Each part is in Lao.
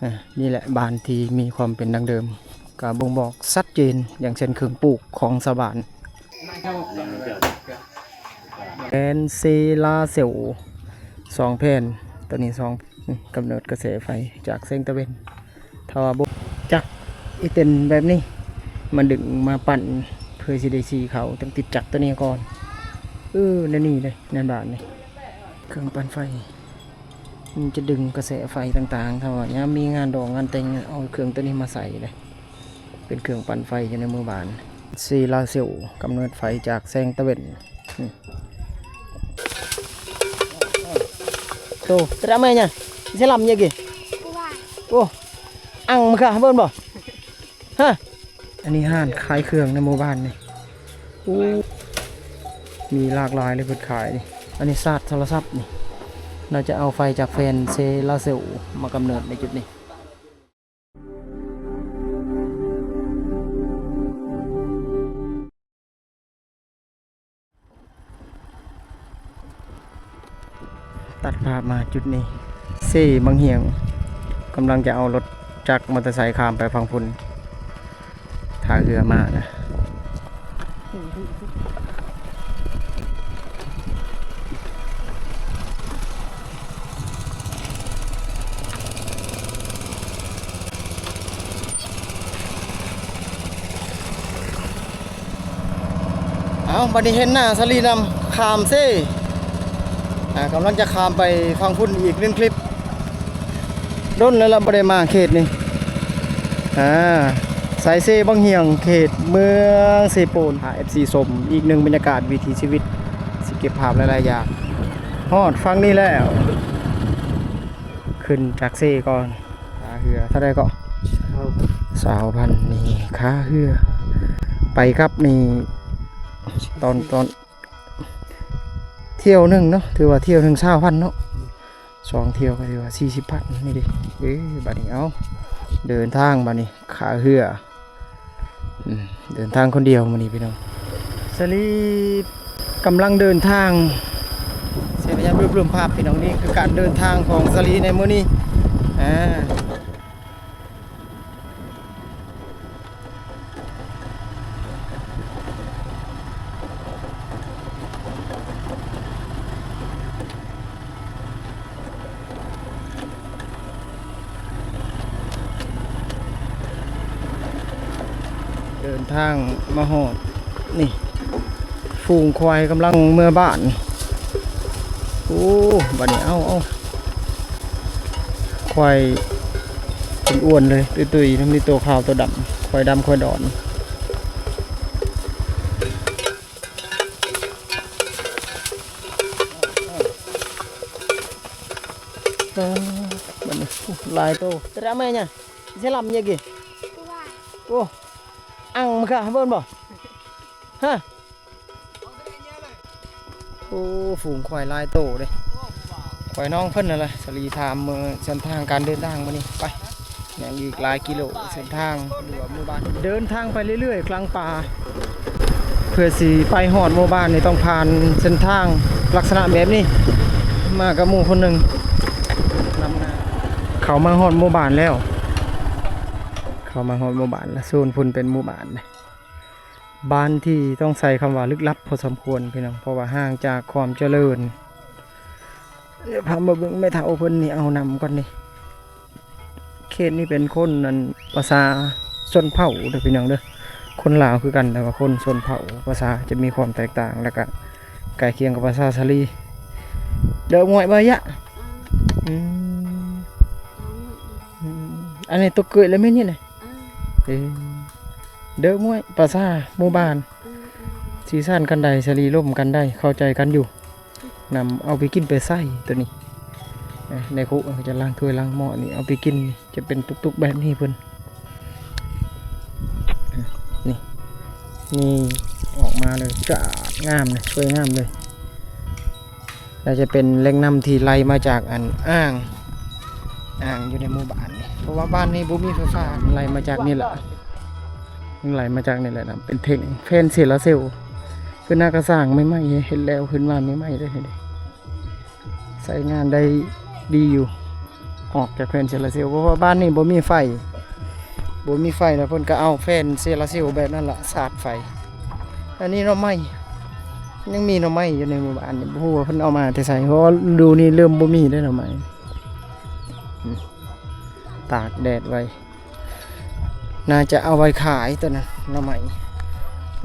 ອ່າ ນີ້ແຫຼະບ້ານທີ່ມີຄວາມເປັນດັ້ງເດີມ ກໍບົ່ງບອກຊັດເຈນ ຢ່າງເຊັ່ນເຄື່ອງປູກຂອງຊາວບ້ານ. ແຜ່ນເຊລາເຊວສອງແຜ່ນ ໂຕນີ້ສອງ ກຳເນີດກະແສໄຟຈາກແສງຕາເວັນ. ຖ້າວ່າບໍ່ຈັກອີເຕັນແບບນີ້ ມາດຶງມາປັ່ນ ເພື່ອຊິໄດ້ສີເຂົ້າ ຕ້ອງຕິດຈັກໂຕນີ້ກ່ອນ. ເອີ ແນວນີ້ເດ້ ໃນບ້ານນີ້ ເຄື່ອງປັ່ນໄຟ ມັນຈະດຶງກະແສໄຟຕ່າງໆ ຖ້າວ່າຍາມມີງານດອງງານແຕ່ງ ເອົາເຄື່ອງໂຕນີ້ມາໃສ່ເດ້ ເປັນເຄື່ອງປັ່ນໄຟຢູ່ໃນໝູ່ບ້ານ. ເຊລາເຊວ ກຳເນີດໄຟຈາກແສງຕາເວັນ. ໂຕ ເຕຣະແມ່ຍະ ເຊລຳຍະເກ ໂອ້ ອັງມະຄະເບິ່ງບໍ່ ຮະ. ອັນນີ້ຮ້ານຂາຍເຄື່ອງໃນໝູ່ບ້ານນີ້. ໂອ້ ມີຫຼາກຫຼາຍເລີຍເພິ່ນຂາຍນີ້. ອັນນີ້ຊາດໂທລະສັບນີ້ ໜ້າຈະເອົາໄຟຈາກແຜ່ນເຊລາເຊວມາກຳເນີດໃນຈຸດນີ້. ຕັດພາບມາຈຸດນີ້ ເຊບັງຫຽງ ກຳລັງຈະເອົາລົດຈັກມໍເຕີໄຊຂ້າມໄປຝັ່ງພຸ້ນ ທ່າເຮືອມານະ. ເອົາ ບັດນີ້ເຫັນໜ້າສາລີນຳ ຂ້າມເຊ ອ່າ ກຳລັງຈະຂ້າມໄປຝັ່ງພຸ້ນອີກໜຶ່ງຄລິບ. ດົນແລ້ວລະບໍ່ໄດ້ມາເຂດນີ້ ອ່າ ສາຍເຊບັງຫຽງ ເຂດເມືອງເຊໂປນ. ພາ ເອັຟຊີ ຊົມອີກໜຶ່ງບັນຍາກາດວິຖີຊີວິດ ຊິເກັບພາບຫຼາຍໆຢ່າງ. ຮອດຝັ່ງນີ້ແລ້ວ ຂຶ້ນຈາກເຊກ່ອນ. ຄ່າເຮືອເທົ່າໃດເກາະ? ຊາວພັນ. ຊາວພັນນີ້ຄ່າເຮືອ ໄປກັບນີ້ ຕອນ ຕອນ ທ່ຽວໜຶ່ງເນາະ ຖືວ່າທ່ຽວໜຶ່ງຊາວພັນເນາະ ສອງທ່ຽວກໍຖືວ່າສີ່ສິບພັນນີ້ເດ້. ເອີ ບັດນີ້ເອົາ ເດີນທາງບັດນີ້ ຄ່າເຮືອ ອືມ ເດີນທາງຄົນດຽວມື້ນີ້ພີ່ນ້ອງ. ສາລີກຳລັງເດີນທາງ ເສຍພະຍາບລວບລວມພາບພີ່ນ້ອງ. ນີ້ຄືການເດີນທາງຂອງສາລີໃນມື້ນີ້ ອ່າ. ເດີນທາງມາຮອດນີ້ ຝູງຄວາຍກຳລັງເມືອບ້ານ. ໂອ້ ບັດນີ້ ເອົາ ເອົາ ຄວາຍອ້ວນໆເລີຍ ຕຸ້ຍໆ ມີໂຕຂາວໂຕດຳ ຄວາຍດຳຄວາຍດອນ. ເອີ ບັດນີ້ ໂອ້ ຫຼາຍໂຕ. ເຕຣະແມ່ຍະ ເຊລຳຍະເກ ໂອ້ ອັງມະຄະເບິ່ງບໍ່ ຮະ. ໂອ້ ຝູງຄວາຍຫຼາຍໂຕເດ້ ຄວາຍນ້ອງເພິ່ນນັ້ນແຫຼະ. ສາລີຖາມເບິ່ງເສັ້ນທາງການເດີນທາງມື້ນີ້ ໄປ ຍັງອີກຫຼາຍກິໂລເສັ້ນທາງ ຫຼືວ່າໝູ່ບ້ານ. ເດີນທາງໄປເລື້ອຍໆກາງປ່າ ເພື່ອຊິໄປຮອດໝູ່ບ້ານນີ້ ຕ້ອງຜ່ານເສັ້ນທາງລັກສະນະແບບນີ້ ມາກັບໝູ່ຄົນໜຶ່ງນຳໜ້າ. ເຂົ້າມາຮອດໝູ່ບ້ານແລ້ວ ເຂົ້າມາຮອດໝູ່ບ້ານລະ ໂຊນພຸ້ນເປັນໝູ່ບ້ານ. ບ້ານທີ່ຕ້ອງໃຊ້ຄຳວ່າລຶກລັບພໍສົມຄວນພີ່ນ້ອງ ເພາະວ່າຫ່າງຈາກຄວາມຈະເລີນ. ດຽວພາມາເບິ່ງແມ່ເຖົ້າເພິ່ນນີ້ ເອົານ້ຳກ່ອນນີ້. ເຂດນີ້ເປັນຄົນ ອັນ ພາສາຊົນເຜົ່າເດີພີ່ນ້ອງເດີ ຄົນລາວຄືກັນ ແຕ່ວ່າຄົນຊົນເຜົ່າ ພາສາຈະມີຄວາມແຕກຕ່າງ ແລ້ວກະໃກ້ຄຽງກັບພາສາສາລີ. ເດີມວຍບໍ່ຍະ ອືມ ອືມ ອັນນີ້ຕົກເກີຍແລ້ວແມ່ນນີ້ນະ. ເອີ ເດີມວຍ ພາສາໝູ່ບ້ານ ອືມ ອືມ ສີສັນກັນໄດ້ ສາລີລົມກັນໄດ້ ເຂົ້າໃຈກັນຢູ່. ນຳເອົາໄປກິນໄປໃຊ້ໂຕນີ້ ໃນຄຸເຂົາຈະລ້າງຖ້ວຍລ້າງໝໍ້ນີ້ ເອົາໄປກິນນີ້ ຈະເປັນຕຸກໆແບບນີ້ເພິ່ນ ນີ້ ນີ້ອອກມາເລີຍ ຈາດ ງາມເລີຍ ສວຍງາມເລີຍ. ແລະຈະເປັນແຫຼ່ງນ້ຳທີ່ໄຫຼມາຈາກ ອັນ ອ່າງ ອ່າງຢູ່ໃນໝູ່ບ້ານນີ້ ເພາະວ່າບ້ານນີ້ບໍ່ມີໄຟຟ້າ ໄຫຼມາຈາກນີ້ແຫຼະ ໄຫຼມາຈາກນີ້ແຫຼະ ນ້ຳເປັນແທ່ງ ແຜ່ນເຊລາເຊວ. ຄືໜ້າກະສ້າງໃໝ່ໆ ເຮັດແລ້ວຂຶ້ນມາໃໝ່ໆເດ້ ໃຊ້ງານໄດ້ດີຢູ່. ອອກຈາກແຜ່ນໂຊລາເຊວ ເພາະວ່າບ້ານນີ້ບໍ່ມີໄຟ ບໍ່ມີໄຟ ແລ້ວເພິ່ນກໍເອົາແຜ່ນໂຊລາເຊວແບບນັ້ນລະສາດໄຟ. ອັນນີ້ໜໍ່ໄມ້ ຍັງມີໜໍ່ໄມ້ຢູ່ໃນໝູ່ບ້ານນີ້ ບໍ່ຮູ້ວ່າເພິ່ນເອົາມາແຕ່ໃສ ເພາະວ່າລະດູນີ້ເລີ່ມບໍ່ມີແລ້ວໜໍ່ໄມ້ ອືມ ຕາກແດດໄວ້. ໜ້າຈະເອົາໄວ້ຂາຍຕົວນັ້ນ ໜໍ່ໄມ້.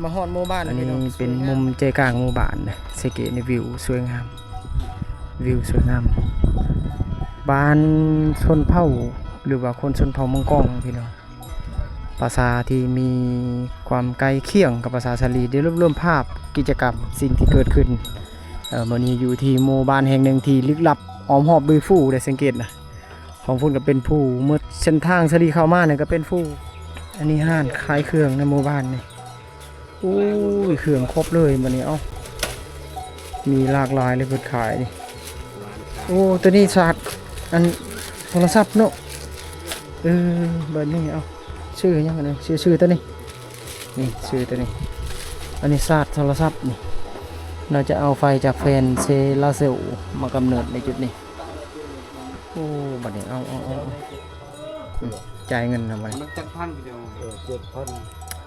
ມາຮອດໝູ່ບ້ານ ອັນນີ້ເປັນມຸມໃຈກາງໝູ່ບ້ານນະ ສັງເກດໃນວິວສວຍງາມ ວິວສວຍງາມ ບ້ານຊົນເຜົ່າ ຫຼືວ່າຄົນຊົນເຜົ່າເມືອງກອງພີ່ນ້ອງ. ປາສາທີ່ມີຄວາມໃກ້ຄຽງກັບປາສາສາລີ ໄດ້ລວບລວມພາບກິດຈະກຳ ສິ່ງທີ່ເກີດຂຶ້ນ. ເອີ ມື້ນີ້ຢູ່ທີ່ໝູ່ບ້ານແຫ່ງໜຶ່ງທີ່ລຶກລັບ ອ້ອມຮອບດ້ວຍພູ ໄດ້ສັງເກດນະ. ຂອງພຸ້ນກໍເປັນພູ ໝົດເສັ້ນທາງສາລີເຂົ້າມານີ້ກໍເປັນພູ. ອັນນີ້ຮ້ານຂາຍເຄື່ອງໃນໝູ່ບ້ານນີ້. ໂອ້ຍ ເຄື່ອງຄົບເລີຍບັດນີ້. ເອົ້າ ມີຫຼາກຫຼາຍເລີຍເພິ່ນຂາຍນີ້. ໂອ້ ຕົວນີ້ສາດ ອັນ ໂທລະສັບເນາະ. ເອີ ບັດນີ້ ເອົ້າ ຊື່ຫຍັງອັນນີ້? ຊື່ ຊື່ຕົວນີ້ ນີ້ ຊື່ຕົວນີ້. ອັນນີ້ສາດໂທລະສັບນີ້. ໜ້າຈະເອົາໄຟຈາກແຜ່ນໂຊລາເຊວມາກຳເນີດໃນຈຸດນີ້. ໂອ້ ບັດນີ້ ເອົາ ເອົາ ເອົາ ອືມ ຈ່າຍເງິນນຳບັດນີ້ ມັນຈັກພັນ ເອີ ເຈັດພັນ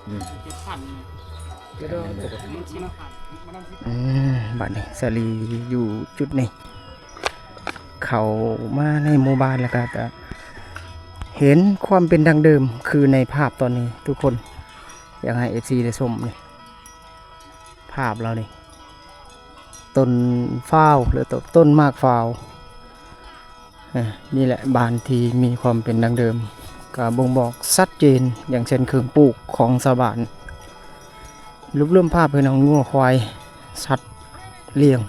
ອືມ ເຈັດພັນ ອືມ ບັດນີ້ສາລີຢູ່ຈຸດນີ້ ເຂົ້າມາໃນໝູ່ບ້ານແລ້ວກໍ ກໍເຫັນຄວາມເປັນດັ້ງເດີມ ຄືໃນພາບຕອນນີ້ ທຸກຄົນ ຢາກໃຫ້ເອັຟຊີໄດ້ຊົມນີ້ ພາບລາວນີ້ ຕົ້ນຟ້າວ ຫຼື ຕົ້ນໝາກຟ້າວ. ເອີ ນີ້ແຫຼະ ບ້ານທີ່ມີຄວາມເປັນດັ້ງເດີມ ກໍບົ່ງບອກຊັດເຈນ ຢ່າງເຊັ່ນ ເຄື່ອງປູກຂອງຊາວບ້ານ ລວບລວມພາບເປັນຂອງງົວຄວາຍ ສັດລ້ຽງ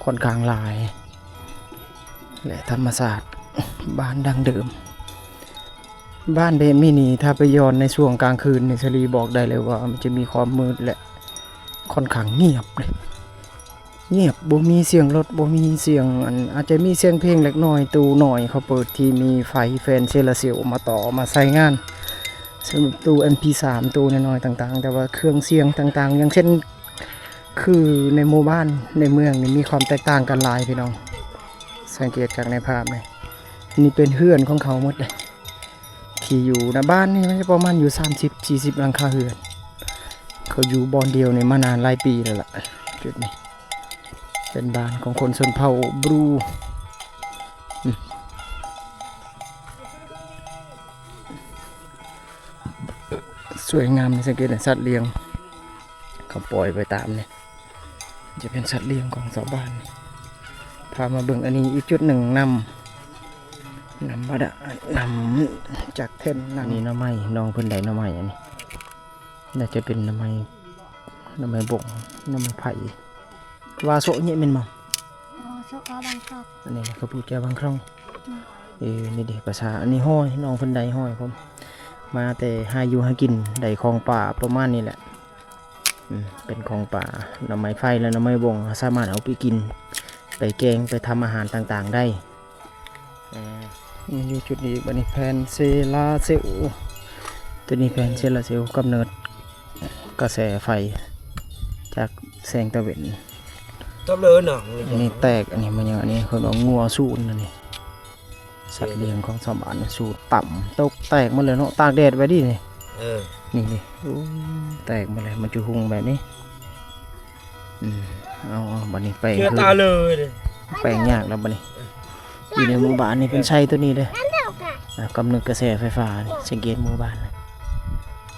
ຂ້ອນຂ້າງຫຼາຍ ແລະ ທຳມະຊາດ ບ້ານດັ້ງເດີມ. ບ້ານແບບນີ້ນີ້ ຖ້າໄປຢ້ອນໃນຊ່ວງກາງຄືນນີ້ ສາລີບອກໄດ້ເລີຍວ່າມັນຈະມີຄວາມມືດ ແລະ ຂ້ອນຂ້າງງຽບເດ້ ງຽບ ບໍ່ມີສຽງລົດ ບໍ່ມີສຽງ ອັນ ອາດຈະມີສຽງເພງເລັກນ້ອຍ ຕູ້ນ້ອຍເຂົາເປີດທີ່ມີໄຟແຜ່ນໂຊລາເຊວມາຕໍ່ມາໃຊ້ງານ ສຳລັບຕູ້ເອັມພີສາມ ຕູ້ນ້ອຍໆຕ່າງໆ ແຕ່ວ່າເຄື່ອງສຽງຕ່າງໆ ຢ່າງເຊັ່ນ ຄືໃນໝູ່ບ້ານໃນເມືອງນີ້ມີຄວາມແຕກຕ່າງກັນຫຼາຍພີ່ນ້ອງ ສັງເກດຈາກໃນພາບນີ້ ນີ້ເປັນເຮືອນຂອງເຂົາໝົດເດ້ ທີ່ຢູ່ໃນບ້ານນີ້ມັນຈະປະມານຢູ່ສາມສິບ ສີ່ສິບຫຼັງຄາເຮືອນ ເຂົາຢູ່ບ່ອນດຽວນີ້ມານານຫຼາຍປີແລ້ວລະ. ຈຸດນີ້ເປັນບ້ານຂອງຄົນຊົນເຜົ່າບຣູ ອືມ ສວຍງາມ ສັງເກດເຫັນສັດລ້ຽງ ເຂົາປ່ອຍໄວ້ຕາມນີ້ ຈະເປັນສັດລ້ຽງຂອງຊາວບ້ານ. ພາມາເບິ່ງອັນນີ້ອີກຈຸດໜຶ່ງ ນ້ຳ ນ້ຳບາດານ ນ້ຳຈາກແທ່ນນ້ຳ. ອັນນີ້ໜໍ່ໄມ້ ນ້ອງເພິ່ນໄດ້ໜໍ່ໄມ້ອັນນີ້ ໜ້າຈະເປັນໜໍ່ໄມ້ ໜໍ່ໄມ້ບົງ ໜໍ່ໄມ້ໄຜ່ ວ່າໂຊະເຍະແມ່ນບໍ່? ເອີ ໂຊະກາບັງຄອກ ອັນນີ້ເຂົາປູກແຈວບັງຄອກ. ອືມ ເອີ ນີ້ເດ້ ປາສາ ອັນນີ້ຫອຍ ນ້ອງເພິ່ນໄດ້ຫອຍ ຜົມມາແຕ່ຫາຢູ່ຫາກິນ ໄດ້ຂອງປ່າປະມານນີ້ແຫຼະ. ອືມ ເປັນຂອງປ່າ ໜໍ່ໄມ້ໄຜ່ ແລະ ໜໍ່ໄມ້ບົງ ເຮົາສາມາດເອົາໄປກິນ ໄປແກງ ໄປທຳອາຫານຕ່າງໆໄດ້. ອືມ ມັນຢູ່ຈຸດນີ້ອີກ ບັດນີ້ແຜ່ນໂຊລາເຊວ ຕົວນີ້ແຜ່ນໂຊລາເຊວ ກຳເນີດກະແສໄຟຈາກແສງຕາເວັນ. ຕັບເລີນະ ອັນນີ້ແຕກ ອັນນີ້ມັນຫຍັງ ອັນນີ້ເຂົາເອີ້ນວ່າງົວສູນ ອັນນີ້ ສັດລ້ຽງຂອງຊາວບ້ານສູນ ຕຳຕົກແຕກໝົດເລີຍເນາະ ຕາກແດດໄວ້ດີນີ້. ເອີ ນີ້ໆ ໂອ້ ແຕກໝົດເລີຍ ມັນຈະຮຸ່ງແບບນີ້. ອືມ ເອົາໆ ບັດນີ້ແປງ ເຊື່ອຕາເລີຍເດ້ ແປງຍາກແລ້ວບັດນີ້. ຢູ່ໃນໝູ່ບ້ານນີ້ເພິ່ນໃຊ້ຕົວນີ້ເດ້ ອ່າ ກຳເນີດກະແສໄຟຟ້ານີ້ ສັງເກດໝູ່ບ້ານ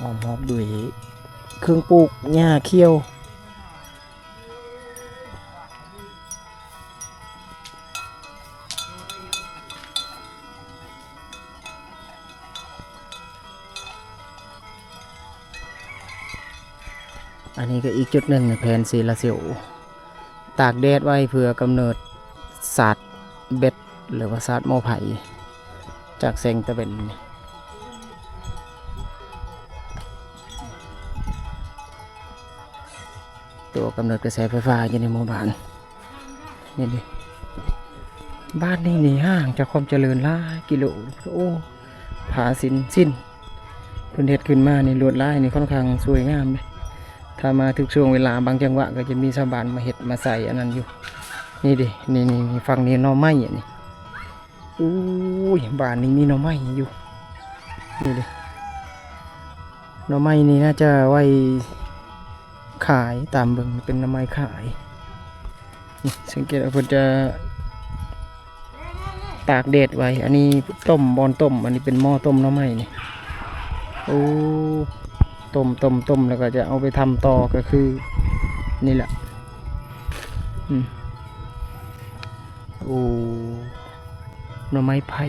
ອ້ອມຮອບດ້ວຍເຄື່ອງປູກຫຍ້າຂຽວ. ອັນນີ້ກໍອີກຈຸດໜຶ່ງ ແຜ່ນໂຊລາເຊວ ຕາກແດດໄວ້ເພື່ອກຳເນີດສາດແບັດ ຫຼືວ່າສາດໝໍ້ໄຟຈາກແສງຕາເວັນ. ຕົວກຳເນີດກະແສໄຟຟ້າຢູ່ໃນໝູ່ບ້ານນີ້ເດ້. ບ້ານນີ້ນີ້ຫ່າງຈາກຄວາມຈະເລີນຫຼາຍກິໂລ. ໂອ້ ຜາສິນ ສິນ ເພິ່ນເຮັດຂຶ້ນມານີ້ລວດລາຍນີ້ຄ່ອນຂ້າງສວຍງາມເດ້. ຖ້າມາຖືກຊ່ວງເວລາ ບາງຈັງຫວະກໍຈະມີຊາວບ້ານມາເຮັດມາໃສ່ອັນນັ້ນຢູ່. ນີ້ເດ້ ນີ້ໆ ນີ້ ຝັ່ງນີ້ໜໍ່ໄມ້ອັນນີ້. ໂອ້ຍ ບ້ານນີ້ມີໜໍ່ໄມ້ຢູ່ ນີ້ເດ້. ໜໍ່ໄມ້ນີ້ໜ້າຈະໄວ້ຂາຍ ຕາມເບິ່ງເປັນໜໍ່ໄມ້ຂາຍ. ນີ້ ສັງເກດວ່າເພິ່ນຈະຕາກແດດໄວ້. ອັນນີ້ຕົ້ມ ບ່ອນຕົ້ມ ອັນນີ້ເປັນໝໍ້ຕົ້ມໜໍ່ໄມ້ນີ້. ໂອ້ ຕົ້ມ ຕົ້ມ ຕົ້ມ ແລ້ວກໍຈະເອົາໄປທຳຕໍ່ ກໍຄືນີ້ແຫຼະ. ອືມ ໂອ້ ໜໍ່ໄມ້ໄຜ່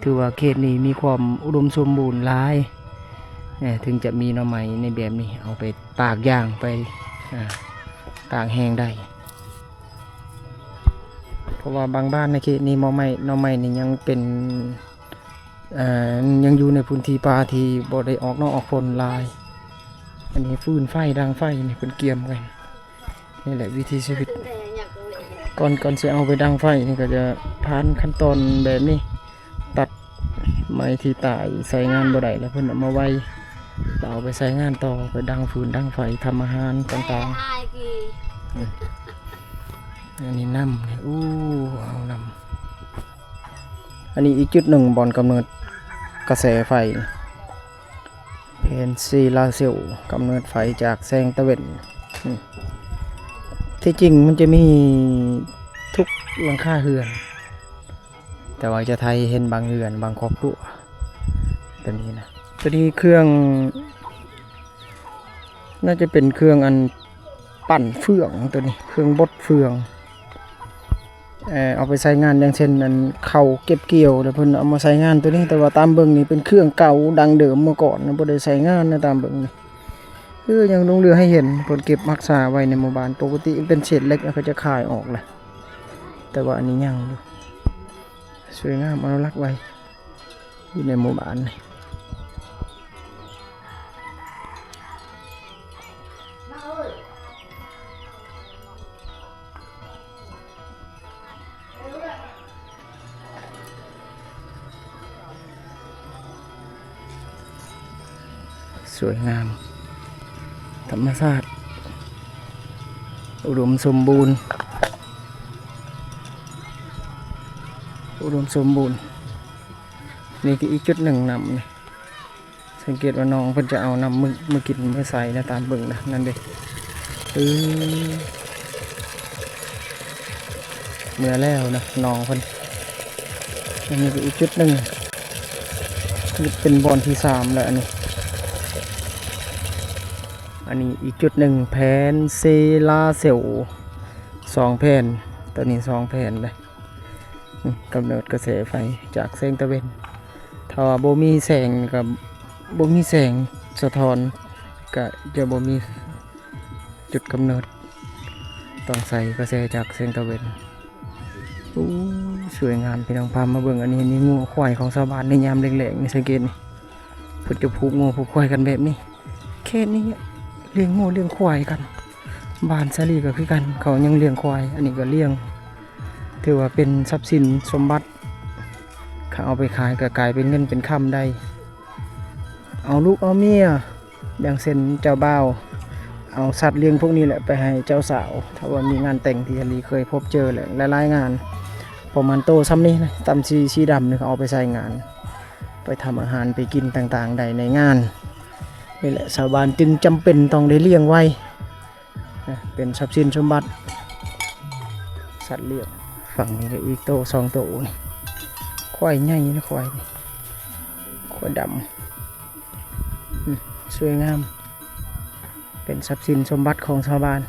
ຖືວ່າເຂດນີ້ມີຄວາມອຸດົມສົມບູນຫຼາຍ. ເອີ ເຖິງຈະມີໜໍ່ໄມ້ໃນແບບນີ້ ເອົາໄປຕາກຢ່າງ ໄປ ອ່າ ຕາກແຫ້ງໄດ້. ເພາະວ່າບາງບ້ານໃນເຂດນີ້ ໝໍ່ໄມ້ ໜໍ່ໄມ້ນີ້ຍັງເປັນ ເອີ ຍັງຢູ່ໃນພື້ນທີ່ປ່າທີ່ບໍ່ໄດ້ອອກໜອກອອກຜົນຫຼາຍ. ອັນນີ້ຟືນໄຟ ດັງໄຟ ນີ້ເພິ່ນກຽມກັນ. ນີ້ແຫຼະວິຖີຊີວິດ ກ່ອນ ກ່ອນຊິເອົາໄປດັງໄຟນີ້ ກໍຈະຜ່ານຂັ້ນຕອນແບບນີ້ ຕັດໄມ້ທີ່ຕາຍໃຊ້ງານບໍ່ໄດ້ ແລ້ວເພິ່ນເອົາມາໄວ້ ແລ້ວເອົາໄປໃຊ້ງານຕໍ່ ໄປດັງຟືນດັງໄຟ ທຳອາຫານຕ່າງໆ. ອືມ ອັນນີ້ນ້ຳນີ້ ໂອ້ ເອົານ້ຳ. ອັນນີ້ອີກຈຸດໜຶ່ງ ບ່ອນກຳເນີດກະແສໄຟ ແຜ່ນໂຊລາເຊວ ກຳເນີດໄຟຈາກແສງຕາເວັນ. ອືມ ທີ່ຈິງມັນຈະມີທຸກຫຼັງຄາເຮືອນ ແຕ່ວ່າຈະໄທເຫັນບາງເຮືອນ ບາງຄອບຄົວ ຕົວນີ້ນະ. ຕົວນີ້ເຄື່ອງ ໜ້າຈະເປັນເຄື່ອງອັນປັ່ນເຟືອງ ຕົວນີ້ ເຄື່ອງບົດເຟືອງ ເອີ ເອົາໄປໃຊ້ງານ ຢ່າງເຊັ່ນ ອັນເຂົ້າເກັບກ່ຽວ ແລ້ວເພິ່ນເອົາມາໃຊ້ງານຕົວນີ້. ແຕ່ວ່າຕາມເບິ່ງນີ້ເປັນເຄື່ອງເກົ່າ ດັ້ງເດີມເມື່ອກ່ອນນະ ບໍ່ໄດ້ໃຊ້ງານນະ. ຕາມເບິ່ງນີ້ ຄືຍັງຫຼົງເຫຼືອໃຫ້ເຫັນ ເພິ່ນເກັບຮັກສາໄວ້ໃນໝູ່ບ້ານ. ປົກກະຕິເປັນເສດເຫຼັກ ແລ້ວເຂົາຈະຂາຍອອກແຫຼະ ແຕ່ວ່າອັນນີ້ຍັງຢູ່. ສວຍງາມ ອະນຸລັກໄວ້ ຢູ່ໃນໝູ່ບ້ານນີ້ ສວຍງາມ ທຳມະຊາດ ອຸດົມສົມບູນ ອຸດົມສົມບູນ. ນີ້ກໍອີກຈຸດໜຶ່ງ ນ້ຳນີ້ ສັງເກດວ່ານ້ອງເພິ່ນຈະເອົານ້ຳມື້ ມື້ກິນມາໃສ່ນະ ຕາມເບິ່ງນະ ນັ້ນເດ້. ເອີ ເມືອແລ້ວນະນ້ອງເພິ່ນ. ອັນນີ້ກໍອີກຈຸດໜຶ່ງ ນີ້ເປັນບ່ອນທີສາມແລ້ວ ອັນນີ້ ອັນນີ້ອີກຈຸດໜຶ່ງ ແຜ່ນໂຊລາເຊວ ສອງແຜ່ນ ຕົວນີ້ສອງແຜ່ນເດ້. ອືມ ກຳເນີດກະແສໄຟຈາກແສງຕາເວັນ. ຖ້າວ່າບໍ່ມີແສງ ກໍບໍ່ມີແສງສະທ້ອນ ກໍຈະບໍ່ມີຈຸດກຳເນີດ ຕ້ອງໃຊ້ກະແສຈາກແສງຕາເວັນ. ໂອ້ ສວຍງາມ ພີ່ນ້ອງ ພາມາເບິ່ງ. ອັນນີ້ ນີ້ງົວຄວາຍຂອງຊາວບ້ານໃນຍາມແລງໆ ນີ້ ສັງເກດນີ້ ເພິ່ນຈະຜູກງົວຜູກຄວາຍກັນແບບນີ້. ເຂດນີ້ລ້ຽງງົວລ້ຽງຄວາຍກັນ. ບ້ານສາລີກໍຄືກັນ ເຂົາຍັງລ້ຽງຄວາຍ. ອັນນີ້ກໍລ້ຽງ ຖືວ່າເປັນຊັບສິນສົມບັດ ເຂົາເອົາໄປຂາຍກໍກາຍເປັນເງິນເປັນຄຳໄດ້. ເອົາລູກເອົາເມຍ ຢ່າງເຊັ່ນເຈົ້າບ່າວ ເອົາສັດລ້ຽງພວກນີ້ແຫຼະໄປໃຫ້ເຈົ້າສາວ. ຖ້າວ່າມີງານແຕ່ງທີ່ສາລີເຄີຍພົບເຈີແຫຼະ ຫຼາຍໆງານ ປະມານໂຕຊ່ຳນີ້ນະ ຕ່ຳສີ ສີດຳນີ້ ເຂົາເອົາໄປໃສ່ງານ ໄປທຳອາຫານໄປກິນຕ່າງໆໄດ້ໃນງານ. ນີ້ແຫຼະ ຊາວບ້ານຈຶ່ງຈຳເປັນຕ້ອງໄດ້ລ້ຽງໄວ້ ເປັນຊັບສິນສົມບັດ ສັດລ້ຽງ. ຝັ່ງນີ້ກໍອີກໂຕສອງໂຕນີ້ ຄວາຍໃຫຍ່ນະ ຄວາຍນີ້ ຄວາຍດຳ. ອືມ ສວຍງາມ ເປັນຊັບສິນສົມບັດຂອງຊາວບ້ານ.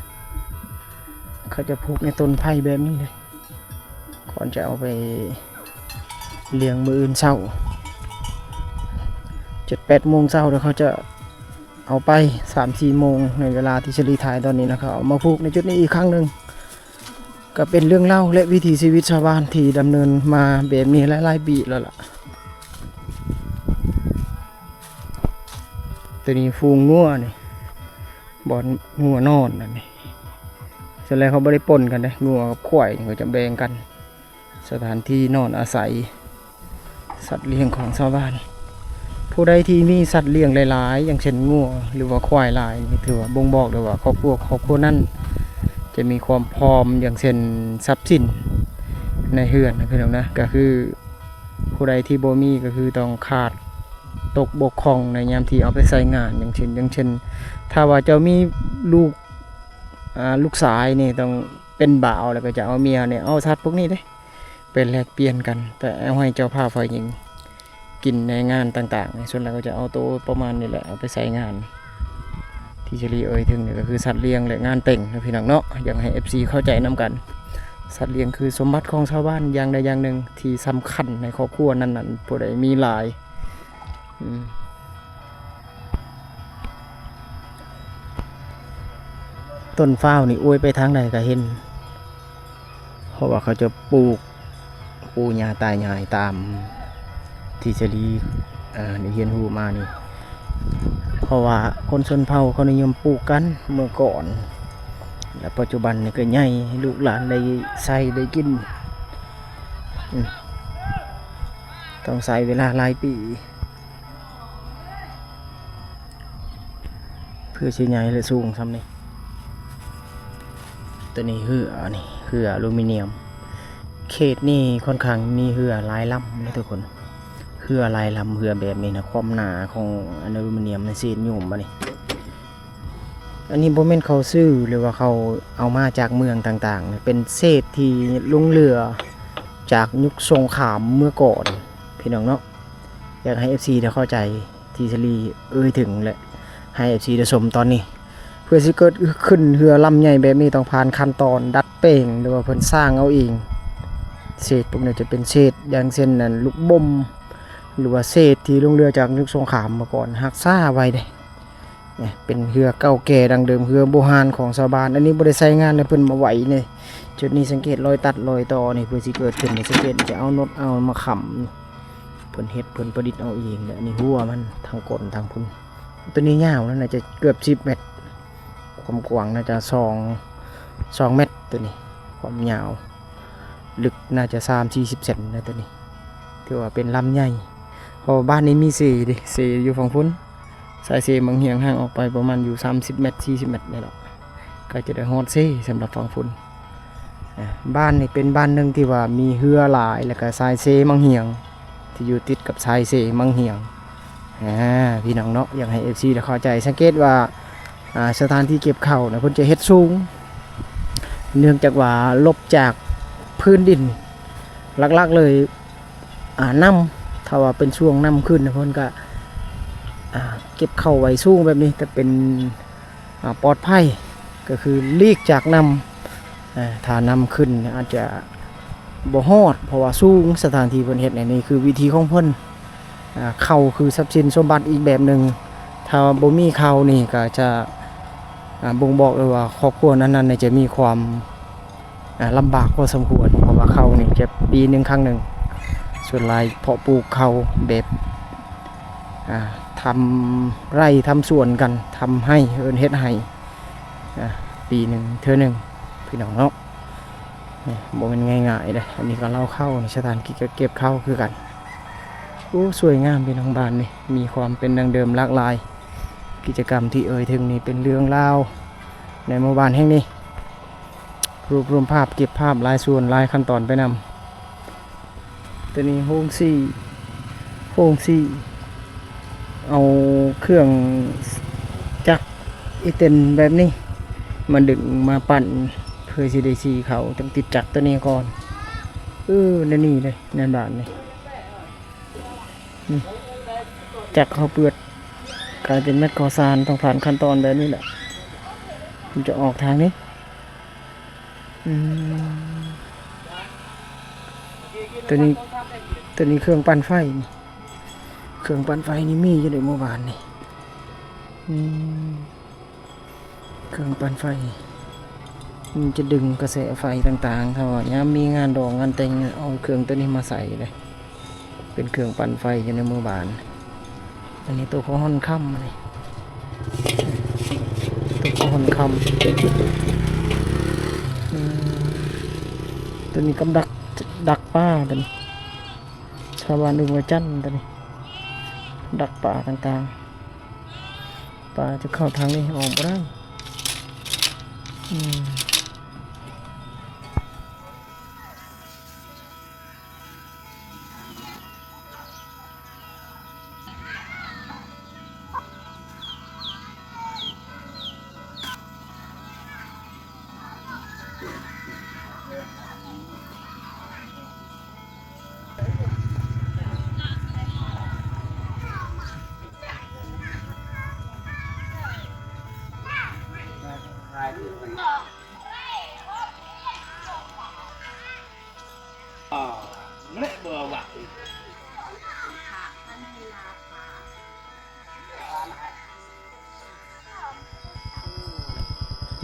ເຂົາຈະຜູກໃນຕົ້ນໄຜ່ແບບນີ້ເດ້ ກ່ອນຈະເອົາໄປລ້ຽງມື້ອື່ນເຊົ້າ ເຈັດແປດໂມງເຊົ້າ ແລ້ວເຂົາຈະເອົາໄປ ສາມສີ່ໂມງ ໃນເວລາທີ່ສາລີຖ່າຍຕອນນີ້ນະ ເຂົາເອົາມາຜູກໃນຈຸດນີ້ອີກຄັ້ງໜຶ່ງ. ກໍເປັນເລື່ອງເລົ່າ ແລະ ວິຖີຊີວິດຊາວບ້ານທີ່ດຳເນີນມາແບບນີ້ຫຼາຍໆປີແລ້ວລະ. ຕົວນີ້ຝູງງົວນີ້ ບ່ອນງົວນອນອັນນີ້ ສ່ວນຫຼາຍເຂົາບໍ່ໄດ້ປົນກັນເດ້ ງົວກັບຄວາຍນີ້ ເຂົາຈະແບ່ງກັນ ສະຖານທີ່ນອນອາໄສ ສັດລ້ຽງຂອງຊາວບ້ານ. ຜູ້ໃດທີ່ມີສັດລ້ຽງຫຼາຍໆ ຢ່າງເຊັ່ນງົວ ຫຼືວ່າຄວາຍຫຼາຍນີ້ ຖືວ່າບົ່ງບອກໄດ້ວ່າຄອບຄົວ ຄອບຄົວນັ້ນຈະມີຄວາມພ້ອມ ຢ່າງເຊັ່ນຊັບສິນ ໃນເຮືອນນະພີ່ນ້ອງນະ ກໍຄືຜູ້ໃດທີ່ບໍ່ມີກໍຄືຕ້ອງຂາດຕົກບົກຜ່ອງໃນຍາມທີ່ເອົາໄປໃຊ້ງານ ຢ່າງເຊັ່ນ ຢ່າງເຊັ່ນ ຖ້າວ່າເຈົ້າມີລູກ ອ່າ ລູກຊາຍນີ້ຕ້ອງເປັນບ່າວ ແລ້ວກໍຈະເອົາເມຍນີ້ ເອົາສັດພວກນີ້ເດ້ ໄປແລກປ່ຽນກັນ ແຕ່ເອົາໃຫ້ເຈົ້າພາບຝ່າຍຍິງກິນໃນງານຕ່າງໆ ສ່ວນຫຼາຍກໍຈະເອົາໂຕປະມານນີ້ແຫຼະ ເອົາໄປໃຊ້ງານ. ທີ່ສາລີເອີ່ຍເຖິງນີ້ກໍຄືສັດລ້ຽງ ແລະ ງານແຕ່ງເນາະພີ່ນ້ອງເນາະ ຢາກໃຫ້ເອັຟຊີເຂົ້າໃຈນຳກັນ. ສັດລ້ຽງຄືສົມບັດຂອງຊາວບ້ານຢ່າງໃດຢ່າງໜຶ່ງທີ່ສຳຄັນໃນຄອບຄົວນັ້ນໆ ຜູ້ໃດມີຫຼາຍ. ອືມ ຕົ້ນຟ້າວນີ້ອວຍໄປທາງໃດກໍເຫັນ ເພາະວ່າເຂົາຈະປູກປູ່ຍ່າຕາຍາຍຕາມທີ່ສາລີ ອ່າ ໄດ້ຮຽນຮູ້ມານີ້ ເພາະວ່າຄົນຊົນເຜົ່າເຂົານິຍົມປູກກັນເມື່ອກ່ອນ ແລະ ປັດຈຸບັນນີ້ກໍໃຫຍ່ ໃຫ້ລູກຫຼານໄດ້ໃຊ້ໄດ້ກິນ. ອືມ ຕ້ອງໃຊ້ເວລາຫຼາຍປີ ເພື່ອຊິໃຫຍ່ ແລະ ສູງສ່ຳນີ້. ຕົວນີ້ເຮືອ ນີ້ເຮືອອາລູມີນຽມ. ເຂດນີ້ຂ້ອນຂ້າງມີເຮືອຫຼາຍລຳເດ້ທຸກຄົນ ເຮືອຫຼາຍລຳ ເຮືອແບບນີ້ນະ ຄວາມໜາຂອງອາລູມີນຽມໃນເສດຫຍຸ້ມບາດນີ້. ອັນນີ້ບໍ່ແມ່ນເຂົາຊື້ ຫຼືວ່າເຂົາເອົາມາຈາກເມືອງຕ່າງໆ ເປັນເສດທີ່ລົງເຮືອຈາກຍຸກສົງຄາມເມື່ອກ່ອນ ພີ່ນ້ອງເນາະ. ຢາກໃຫ້ເອັຟຊີໄດ້ເຂົ້າໃຈ ທີ່ສາລີເອີ່ຍເຖິງ ແລະ ໃຫ້ເອັຟຊີໄດ້ຊົມຕອນນີ້ ເພື່ອຊິເກີດຂຶ້ນເຮືອລຳໃຫຍ່ແບບນີ້ ຕ້ອງຜ່ານຂັ້ນຕອນດັດແປງ ຫຼືວ່າເພິ່ນສ້າງເອົາເອງ. ເສດພວກນີ້ຈະເປັນເສດ ຢ່າງເຊັ່ນ ອັນ ລູກບົມ ຫຼືວ່າເສດທີ່ລົງເຮືອຈາກຍຸກສົງຄາມເມື່ອກ່ອນ ຮັກສາໄວ້ເດ້. ເປັນເຮືອເກົ່າແກ່ດັ້ງເດີມ ເຮືອບູຮານຂອງຊາວບ້ານ. ອັນນີ້ບໍ່ໄດ້ໃຊ້ງານ ແລ້ວເພິ່ນມາໄວ້ນີ້ ຈຸດນີ້ສັງເກດລອຍຕັດລອຍຕໍ່ນີ້ ເພື່ອຊິເກີດຂຶ້ນນີ້ ສັງເກດຈະເອົາໜົດເອົາມາຄ້ຳ ເພິ່ນເຮັດເພິ່ນປະດິດເອົາເອງ. ແລະ ອັນນີ້ຫົວມັນທາງກົ້ນທາງພຸ້ນ ຕົວນີ້ຍາວນະ ໜ້າຈະເກືອບສິບແມັດ ຄວາມກວ້າງໜ້າຈະສອງ ສອງແມັດ ຕົວນີ້ຄວາມຍາວ ລຶກໜ້າຈະສາມສີ່ສິບເຊັນນະ ຕົວນີ້ຖືວ່າເປັນລຳໃຫຍ່ ເພາະວ່າບ້ານນີ້ມີເຊເດ້ ເຊຢູ່ຝັ່ງພຸ້ນ ສາຍເຊມັງຫຽງຫ່າງອອກໄປປະມານຢູ່ສາມສິບແມັດ ສີ່ສິບແມັດນີ້ແຫຼະ ກໍຈະໄດ້ຮອດເຊສຳລັບຝັ່ງພຸ້ນ. ອ່າ ບ້ານນີ້ເປັນບ້ານໜຶ່ງທີ່ວ່າມີເຮືອຫຼາຍ ແລ້ວກໍສາຍເຊມັງຫຽງ ທີ່ຢູ່ຕິດກັບສາຍເຊມັງຫຽງ. ອ່າ ພີ່ນ້ອງເນາະ ຢາກໃຫ້ເອັຟຊີໄດ້ເຂົ້າໃຈ ສັງເກດວ່າ ອ່າ ສະຖານທີ່ເກັບເຂົ້ານະ ເພິ່ນຈະເຮັດສູງ ເນື່ອງຈາກວ່າຫຼົບຈາກພື້ນດິນ ຫຼັກໆເລີຍ ອ່າ ນ້ຳ ຖ້າວ່າເປັນຊ່ວງນ້ຳຂຶ້ນນະ ເພິ່ນກະ ອ່າ ເກັບເຂົ້າໄວ້ສູງແບບນີ້ ແຕ່ເປັນ ອ່າ ປອດໄພ ກໍຄືຫຼີກຈາກນ້ຳ. ເອີ ຖ້ານ້ຳຂຶ້ນອາດຈະບໍ່ຮອດ ເພາະວ່າສູງ. ສະຖານທີ່ເພິ່ນເຮັດໃນນີ້ຄືວິທີຂອງເພິ່ນ. ອ່າ ເຂົ້າຄືຊັບສິນສົມບັດອີກແບບໜຶ່ງ ຖ້າວ່າບໍ່ມີເຂົ້ານີ້ກໍຈະ ອ່າ ບົ່ງບອກເລີຍວ່າຄອບຄົວນັ້ນໆຈະມີຄວາມ ອ່າ ລຳບາກພໍສົມຄວນ ເພາະວ່າເຂົ້ານີ້ຈະປີໜຶ່ງຄັ້ງໜຶ່ງ ສ່ວນຫຼາຍເພາະປູກເຂົ້າແບບ ອ່າ ທຳໄຮ່ທຳສວນກັນ ທຳໄຮ່ ເອີ້ນເຮັດໄຮ່ ອ່າ ປີໜຶ່ງເທື່ອໜຶ່ງ ພີ່ນ້ອງເນາະ. ນີ້ບໍ່ແມ່ນງ່າຍໆເດ້ ອັນນີ້ກໍເລົ້າເຂົ້າ ນີ້ສະຖານທີ່ເກັບເຂົ້າຄືກັນ. ໂອ້ ສວຍງາມພີ່ນ້ອງ ບ້ານນີ້ມີຄວາມເປັນດັ້ງເດີມຫຼາກຫຼາຍ. ກິດຈະກຳທີ່ເອີ່ຍເຖິງນີ້ເປັນເລື່ອງລາວໃນໝູ່ບ້ານແຫ່ງນີ້ ລວບລວມພາບ ເກັບພາບຫຼາຍສ່ວນຫຼາຍຂັ້ນຕອນໄປນຳ. ຕົວນີ້ໂຮງສີ ໂຮງສີ ເອົາເຄື່ອງຈັກອີເຕັນແບບນີ້ມາດຶງມາປັ່ນ ເພື່ອຊິໄດ້ສີເຂົ້າ ຕ້ອງຕິດຈັກຕົວນີ້ກ່ອນ. ເອີ ໃນນີ້ເດ້ ໃນບ້ານນີ້ ອືມ ຈັກເຂົ້າເປືອດ ກາຍເປັນແມັດເຂົ້າສານ ຕ້ອງຜ່ານຂັ້ນຕອນແບບນີ້ແຫຼະ ມັນຈະອອກທາງນີ້. ອືມ ຕົວນີ້ ຕົວນີ້ເຄື່ອງປັ່ນໄຟນີ້ ເຄື່ອງປັ່ນໄຟນີ້ມີຢູ່ໃນໝູ່ບ້ານນີ້. ອືມ ເຄື່ອງປັ່ນໄຟ ມັນຈະດຶງກະແສໄຟຕ່າງໆ ຖ້າວ່າຍາມມີງານດອງງານແຕ່ງ ເອົາເຄື່ອງຕົວນີ້ມາໃສ່ເດ້ ເປັນເຄື່ອງປັ່ນໄຟຢູ່ໃນໝູ່ບ້ານ. ອັນນີ້ໂຕເຂົ້າຮ່ອນຄຳ ອັນນີ້ໂຕເຂົ້າຮ່ອນຄຳ. ອືມ ຕົວນີ້ກຳດັກ ດັກປາ ຕົວນີ້ ຊາວບ້ານເອີ້ນວ່າຈັນ ຕົວນີ້ ດັກປາຕ່າງໆ. ປາຈະເຂົ້າທາງນີ້ ອອກບໍ່ໄດ້. ອືມ.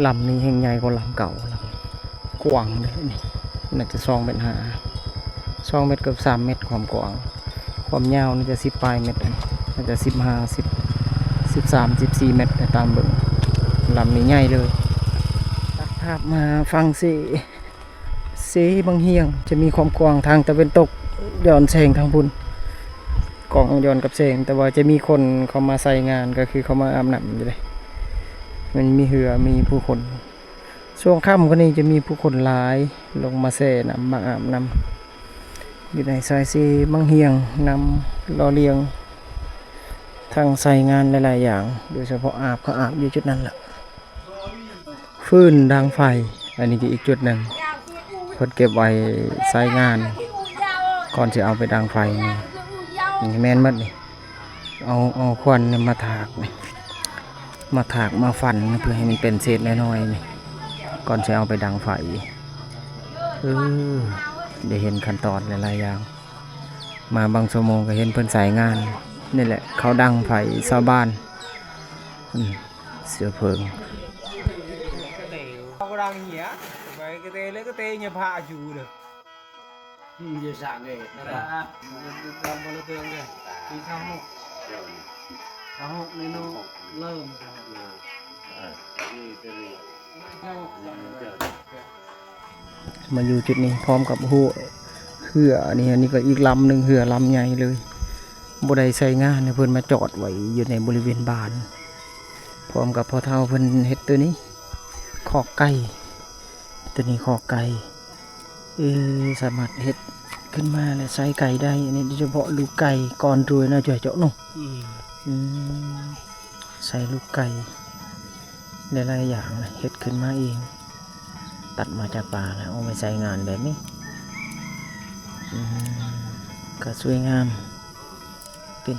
ລຳນີ້ແຮ່ງໃຫຍ່ກວ່າລຳເກົ່າ ລຳກວ້າງເດ້ນີ້ ໜ້າຈະສອງແມັດຫ້າ ສອງແມັດເກືອບສາມແມັດຄວາມກວ້າງ ຄວາມຍາວໜ້າຈະສິບປາຍແມັດ ໜ້າຈະສິບຫ້າ ສິບ ສິບສາມ ສິບສີ່ແມັດ ຕາມເບິ່ງ ລຳນີ້ໃຫຍ່ເລີຍ. ຕັດພາບມາຝັ່ງເຊ ເຊບັງຮຽງ ຈະມີຄວາມກວ້າງທາງຕາເວັນຕົກ ຍ້ອນແສງທາງພຸ້ນ ກ້ອງຍ້ອນກັບແສງ ແຕ່ວ່າຈະມີຄົນເຂົ້າມາໃຊ້ງານ ກໍຄືເຂົ້າມາອາບນ້ຳຢູ່ເດ້ ມັນມີເຮືອ ມີຜູ້ຄົນ ຊ່ວງຄ່ຳກວ່ານີ້ຈະມີຜູ້ຄົນຫຼາຍ ລົງມາແຊ່ນ້ຳ ມາອາບນ້ຳ ຢູ່ໃນຊາຍເຊບັງຮຽງ ນຳຫຼໍ່ລ້ຽງ ທັງໃຊ້ງານຫຼາຍໆຢ່າງ ໂດຍສະເພາະອາບ ເຂົາອາບຢູ່ຈຸດນັ້ນລະ. ຟືນດັງໄຟ ອັນນີ້ກໍອີກຈຸດໜຶ່ງ ເພິ່ນເກັບໄວ້ໃຊ້ງານ ກ່ອນຊິເອົາໄປດັງໄຟນີ້ ນີ້ແມ່ນໝົດນີ້ ເອົາ ເອົາຄວັນນີ້ມາຖາກນີ້ ມາຖາກມາຟັນ ເພື່ອໃຫ້ມັນເປັນເສດນ້ອຍໆນີ້ ກ່ອນຊິເອົາໄປດັງໄຟ. ເອີ ໄດ້ເຫັນຂັ້ນຕອນຫຼາຍໆຢ່າງ ມາບາງຊົ່ວໂມງກໍເຫັນເພິ່ນໃຊ້ງານ ນີ້ແຫຼະ ເຂົາດັງໄຟຊາວບ້ານ ອືມ ເຊື້ອເພີງ. ມາຢູ່ຈຸດນີ້ພ້ອມກັບຫົວເຮືອນີ້ ອັນນີ້ກໍອີກລຳໜຶ່ງ ເຮືອລຳໃຫຍ່ເລີຍ ບໍ່ໄດ້ໃຊ້ງານ ໃຫ້ເພິ່ນມາຈອດໄວ້ຢູ່ໃນບໍລິເວນບ້ານ ພ້ອມກັບພໍ່ເຖົ້າເພິ່ນເຮັດໂຕນີ້ ຄອກໄກ່ ໂຕນີ້ຄອກໄກ່ ເອີ ສາມາດເຮັດຂຶ້ນມາແລ້ວໃສ່ໄກ່ໄດ້ ອັນນີ້ໂດຍສະເພາະລູກໄກ່ກ່ອນດ້ວຍເນາະ ເຈົ້າເນາະ ອືມ ອືມ ໃສ່ລູກໄກ່ ຫຼາຍໆຢ່າງເຮັດຂຶ້ນມາເອງ ຕັດມາຈາກປ່າແລ້ວເອົາໄປໃຊ້ງານແບບນີ້ ອືມ ກໍສວຍງາມ ເປັນ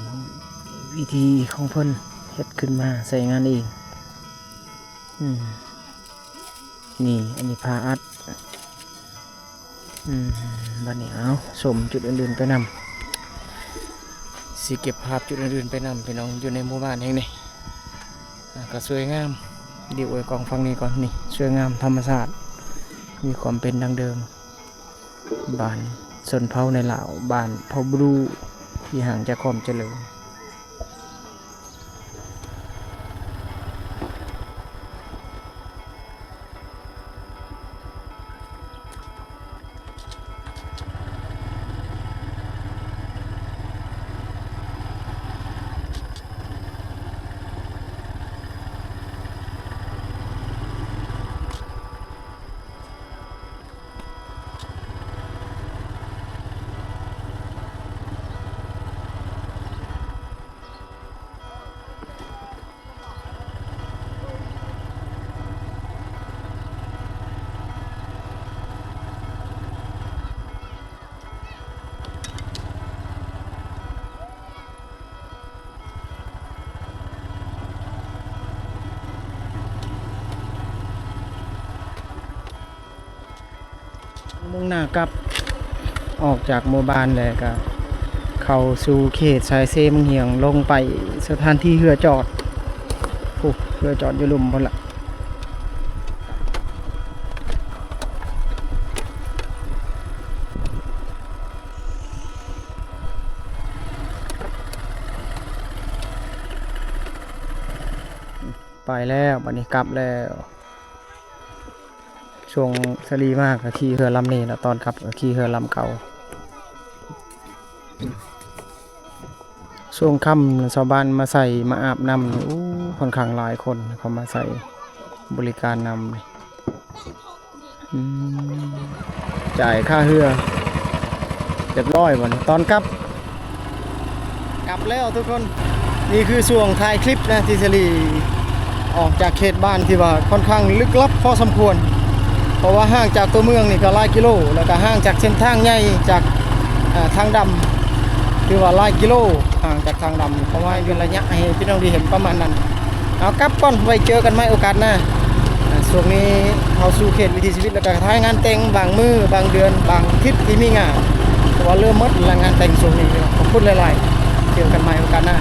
ວິທີຂອງເພິ່ນເຮັດຂຶ້ນມາໃຊ້ງານເອງ ອືມ ນີ້ ອັນນີ້ຜ້າອັດ ອືມ ບັດນີ້ເອົາ ຊົມຈຸດອື່ນໆໄປນຳ ຊິເກັບພາບຈຸດອື່ນໆໄປນຳ ພີ່ນ້ອງ ຢູ່ໃນໝູ່ບ້ານແຫ່ງນີ້ ອ່າ ກໍສວຍງາມ ດິ້ວໄວ້ກ້ອງຝັ່ງນີ້ກ່ອນ ນີ້ ສວຍງາມທຳມະຊາດ ມີຄວາມເປັນດັ້ງເດີມ ບ້ານຊົນເຜົ່າໃນລາວ ບ້ານເຜົ່າບຣູ ທີ່ຫ່າງຈາກຄວາມຈະເລີນ. ມຸ່ງໜ້າກັບ ອອກຈາກໝູ່ບ້ານແລ້ວກະເຂົ້າສູ່ເຂດຊາຍເຊບັງຮຽງ ລົງໄປສະຖານທີ່ເຮືອຈອດ ໂອ້ ເຮືອຈອດຢູ່ລຸ່ມພຸ້ນລະ. ໄປແລ້ວ ບັດນີ້ກັບແລ້ວ. ຊ່ວງສາລີມາກໍຂີ່ເຮືອລຳນີ້ແລ້ວ ຕອນກັບກໍຂີ່ເຮືອລຳເກົ່າ. ຊ່ວງຄ່ຳຊາວບ້ານມາໃສ່ ມາອາບນ້ຳນີ້ ໂອ້ ຂ້ອນຂ້າງຫຼາຍຄົນເຂົ້າມາໃຊ້ບໍລິການນ້ຳນີ້. ອືມ ຈ່າຍຄ່າເຮືອຮຽບຮ້ອຍ ບັດນີ້ຕອນກັບ ກັບແລ້ວທຸກຄົນ. ນີ້ຄືຊ່ວງທ້າຍຄລິບນະ ທີ່ສາລີອອກຈາກເຂດບ້ານທີ່ວ່າຂ້ອນຂ້າງລຶກລັບພໍສົມຄວນ ເພາະວ່າຫ່າງຈາກຕົວເມືອງນີ້ກໍຫຼາຍກິໂລ ແລ້ວກໍຫ່າງຈາກເສັ້ນທາງໃຫຍ່ ຈາກ ເອີ ທາງດຳ ຖືວ່າຫຼາຍກິໂລ ຫ່າງຈາກທາງດຳ ເພາະວ່າເປັນໄລຍະໃຫ້ພີ່ນ້ອງໄດ້ເຫັນປະມານນັ້ນ. ເອົາ ກັບກ່ອນ ໄວ້ເຈີກັນໃໝ່ໂອກາດໜ້າ. ອ່າ ຊ່ວງນີ້ເຂົ້າສູ່ເຂດວິຖີຊີວິດ ແລ້ວກໍຖ່າຍງານແຕ່ງບາງມື້ ບາງເດືອນ ບາງທິດທີ່ມີງານ ເພາະວ່າເລີ່ມໝົດແລ້ວງານແຕ່ງຊ່ວງນີ້. ຂອບຄຸນຫຼາຍໆ ເຈີກັນໃໝ່ໂອກາດໜ້າ.